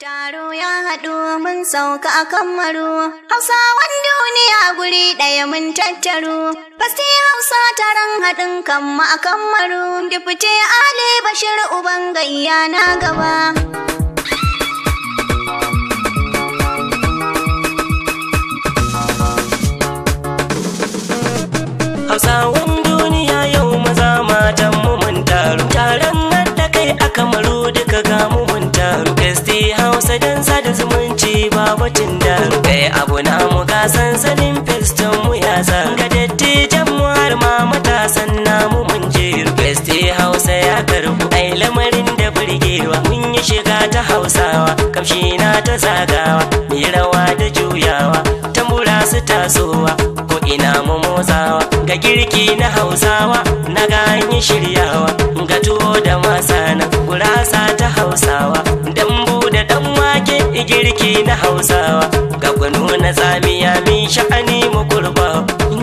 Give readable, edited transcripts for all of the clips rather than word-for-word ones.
Taro ya haɗu mun sauka a Kamaru, Hausawan duniya guri ɗaya mun tattaru. Fasti Hausa taron haɗin kanmu a Kamaru, Dufute Ali Bashir uban gayya na gaba. Hausawan duniya yau maza matan mu mun taru, taron haɗa kai a Kamaru duka ga mu mun taru. Festi Hausa don sada zumunci ba batun daru. Kai abu namu ga sansanin festin mu ya zaru. Ga dattijan mu har ma matasan namu mun jeru. Festi Hausa ya karbu ai lamarin da burgewa. Mun yi shiga ta Hausawa, kamshi na ta zagawa, mi rawa da juyawa, tambura su tasowa, ko ina mu motsawa. Ga girki na Hausawa, na ga an yi shiryawa, ga tuwo da masana, gurasa ta Hausawa, dambu da ɗan wake girki na Hausawa, ga kwano na tsamiya mi sha'ani mu kurba.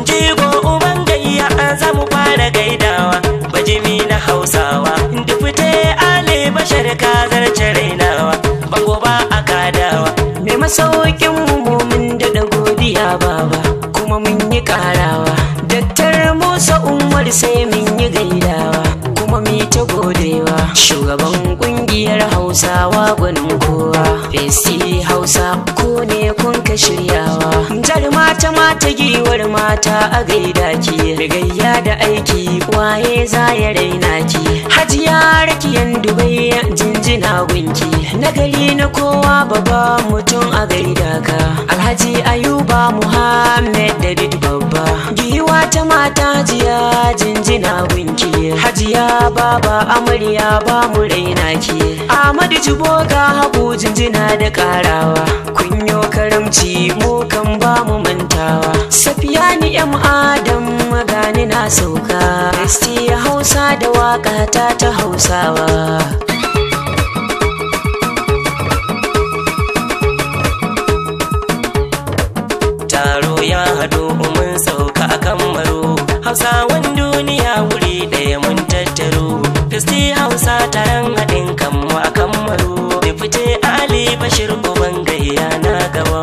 Jigo uban gayya an za mu fara gaidawa, bajimi na Hausawa, Dufute Ali Bashir ka zarce rainawa, bango ba a kadawa. Mai masaukin mu mun daɗa godiya baba, kuma mun yi ƙarawa. Daktar Musa Umar sai mun yi gaidawa, kuma mu ta godewa. Shugaban ƙungiyar Hausawa gwanin kowa, Festi Hausa ko ne kun ka shiryawa. Jaruma ta mata giwar mata a gaida ki, rigayya da aiki waye za ya raina ki. Hajiya Rakiyan Dubai jinjina gunki, nagari na kowa baba mutum a gaida ka. Alhaji Ayuba Muhammad David babba, giwa ta mata hajiya jinjina gunki. Hajiya baba amarya ba mu raina ki. Ahmadu Jiboga habu jinjina da karawa, kunyo karamci mu kan ba mu mantawa. Safiyani M Adam gani na sauka, Festi Hausa da waka ta ta Hausawa. Taro ya haɗu mun sauka a Kamaru, Hausawan duniya wuri ɗaya mun tattaro. Festi Hausa taron haɗin kanmu a Kamaru, Dufute Ali Bashir uban gayya na gaba.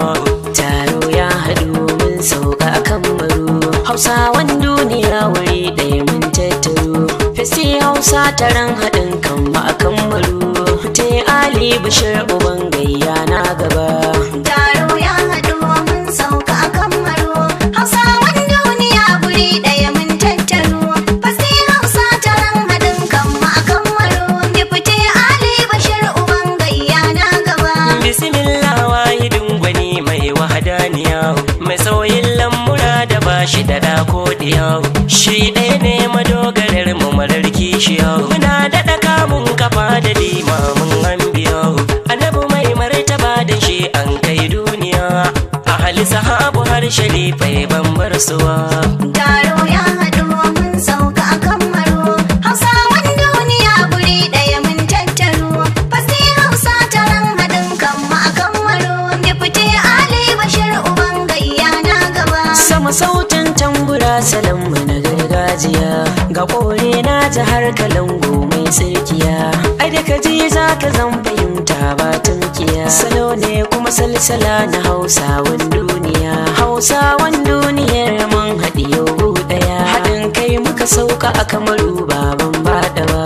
Taro ya haɗu mun sauka a Kamaru, Hausawan duniya wuri ɗaya mun tattaro. Festi Hausa taron haɗin kanmu a Kamaru, Dufute Ali Bashir uban gayya na gaba. Taro ya haɗu mun sauka a Kamaru, Hausawan duniya guri ɗaya mun tattaru. Fasti Hausa taron haɗin kanmu a Kamaru, Dufute Ali Bashir uban gayya na gaba. Bismillah wahidin gwani mai wahadaniya, mai sauyin lamura da bashi da dako diya. Shi ɗaya ne madogarar mu marar kishiya, muna daɗa kamun kafa da limamin anbiya. Annabi mai martaba da shi an kai duniya, ahali sahabu har sharifai ban bar suwa. Taro ya haɗu mun sauka a Kamaru, Hausawan duniya guri ɗaya mun tattaru. Fasti Hausa taron haɗin kanmu a Kamaru, Dufute Ali Bashir uban gayya na gaba. Sama sautin tambura salon mu na gargajiya, ga kore na jihar Kalangu mai tsirkiya. Ai da kaji za ka zan fahimta ba tunkiya, salo ne kuma salsala na Hausawan duniya. Hausawan duniyar mun haɗi yau ɗaya, haɗin kai muka sauka a Kamaru baban baɗawa.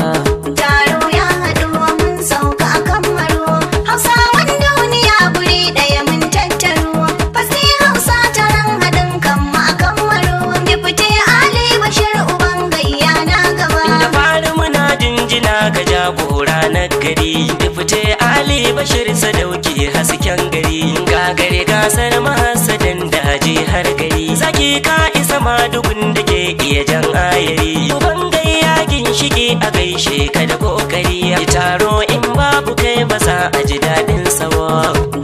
Taro ya haɗu mun sauka a Kamaru, Hausawan duniya guri ɗaya mun tattaru. Fasti Hausa taron haɗin kanmu a Kamaru, Dufute Ali Bashir uban gayya na gaba. Da fari muna jinjina ga jagora na gari, Dufute Ali Bashir sadauki hasken gari. Gagare gasar mahasadan daji har gari, zaki ka isa madugun da ke iya jan ayari. Uban gayya ginshiki a gaishe ka da kokari, taro in babu kai ba za a ji daɗin sawa.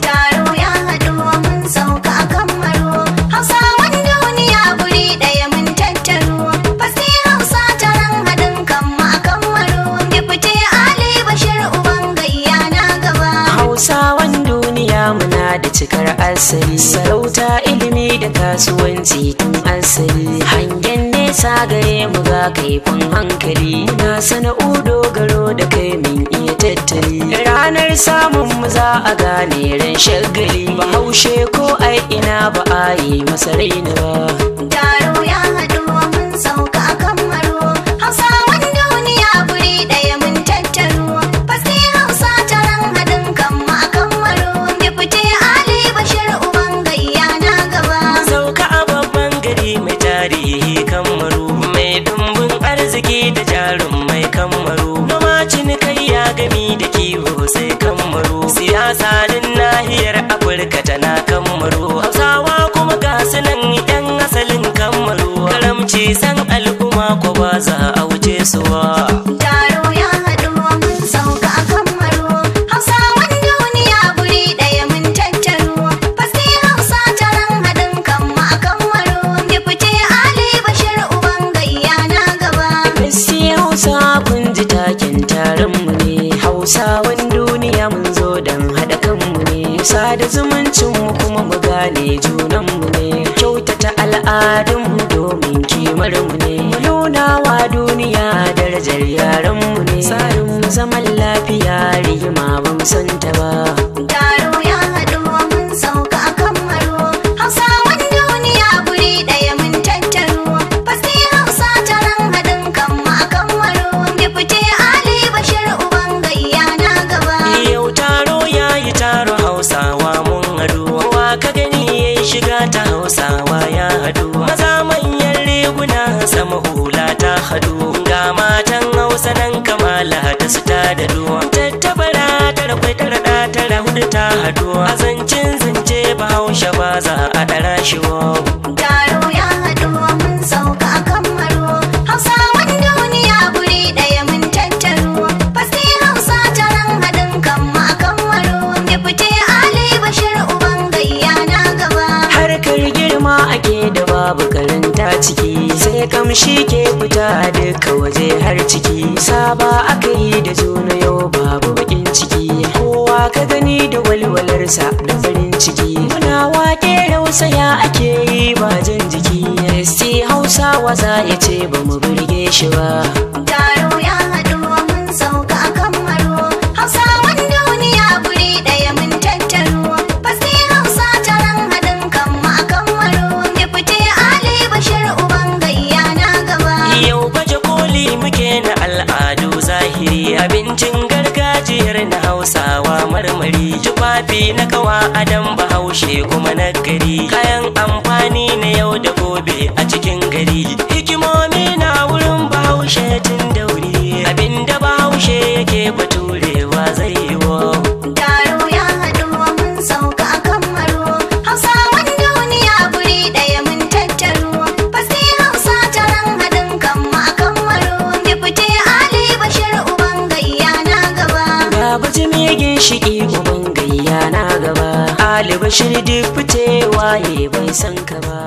Taro ya haɗu mun sauka a Kamaru, Hausawan duniya guri ɗaya mun tattaru. Fasti Hausa taron haɗin kanmu a Kamaru, Dufute Ali Bashir uban gayya na gaba. Hausawan duniya muna da cikar asali, sarauta ilimi da kasuwanci tun asali. Hangen nesa gare mu ga kaifin hankali, muna sana'u dogaro da kai min iya tattali. Ranar samun mu za a gane ran shagali. Bahaushe ko ai ina ba a yi masa raina ba. Taro ya haɗu mun sauka a Kamaru. Hausawan duniya guri ɗaya mun tattaro. Fasi Hausa taron haɗin kanmu a Kamaru. Deputy Ali Bashir uban gayya na gaba. Sauka a babban gari mai tarihi Kamaru, mai dumbin arziki da jarum mai Kamaru. Noma cinikayya gami da kiwo sai Kamaru. Siyasa din nahiyar Afirka tana Kamaru. Hausawa kuma ga su nan yan asalin Kamaru. Karamci san al'umma ko ba za a wuce su ba. Taro ya haɗu mun sauka a Kamaru. Hausawan duniya guri ɗaya mun tattaro. Fasi Hausa taron haɗin kanmu a Kamaru. Deputy Ali Bashir uban gayya na gaba. Messi Hausa kun ji taken taron mu ne. Hausawan duniya mun zo don haɗa kanmu ne. Sada zumuncin mu kuma mu gane junan mu ne. Kyautata al'adun mu domin kimar mu ne. Mu nuna wa duniya darajar yaran mu ne. Tsarin mu zaman lafiya rigima ba mu santa ba. Taro ya haɗu mun sauka a Kamaru. Hausawan duniya guri ɗaya mun tattaro. Fasi Hausa taron haɗin kanmu a Kamaru. Deputy Ali Bashir uban gayya na gaba. Yau taro ya yi taro Hausawa mun haɗu. Kowa ka gani ya yi shiga ta Hausawa ya haɗu. Maza manyan riguna sama hula ta haɗu. Ga matan Hausa nan kamala ta su ta daɗu. Tattabara tara kwai tara ɗa tara hudu ta haɗu. Azancin zance Bahaushe ba za a ɗara shi ba. Taro ya haɗu mun sauka a Kamaru. Hausawan duniya guri ɗaya mun tattaro. Fasi Hausa taron haɗin kanmu a Kamaru. Deputy Ali Bashir uban gayya na gaba. Harkar girma ake da babu karanta ciki. Sai kamshi ke fita duka waje har ciki. Saba aka yi da juna yau babu bakin ciki. Kowa ka gani da walwalarsa da farin ciki. Muna wake rausaya ake yi ba jan jiki. Sai Hausawa za ya ce ba mu burge shi ba. Taro ya haɗu mun sauka a Kamaru. Hausawan duniya guri ɗaya mun tattaro. Fasi Hausa taron haɗin kanmu a Kamaru. Deputy Ali Bashir uban gayya na gaba. Yau baje koli muke na al'adu zahiri, abincin gargajiyar na Hausawa marmari, tufafi na kawa adam Bahaushe kuma na gari, kayan amfani na yau da gobe a cikin gari, hikimomi na wurin Bahaushe tun dauri, abinda Bahaushe yake baturewa zai yi wa. Taro ya haɗu mun sauka a Kamaru. Hausawan duniya guri ɗaya mun tattaro. Fasi Hausa taron haɗin kanmu a Kamaru. Deputy Ali Bashir uban gayya na gaba. Ga bijimi ginshiki uban gayya na gaba. Ali Bashir duk fice waye bai san ka ba.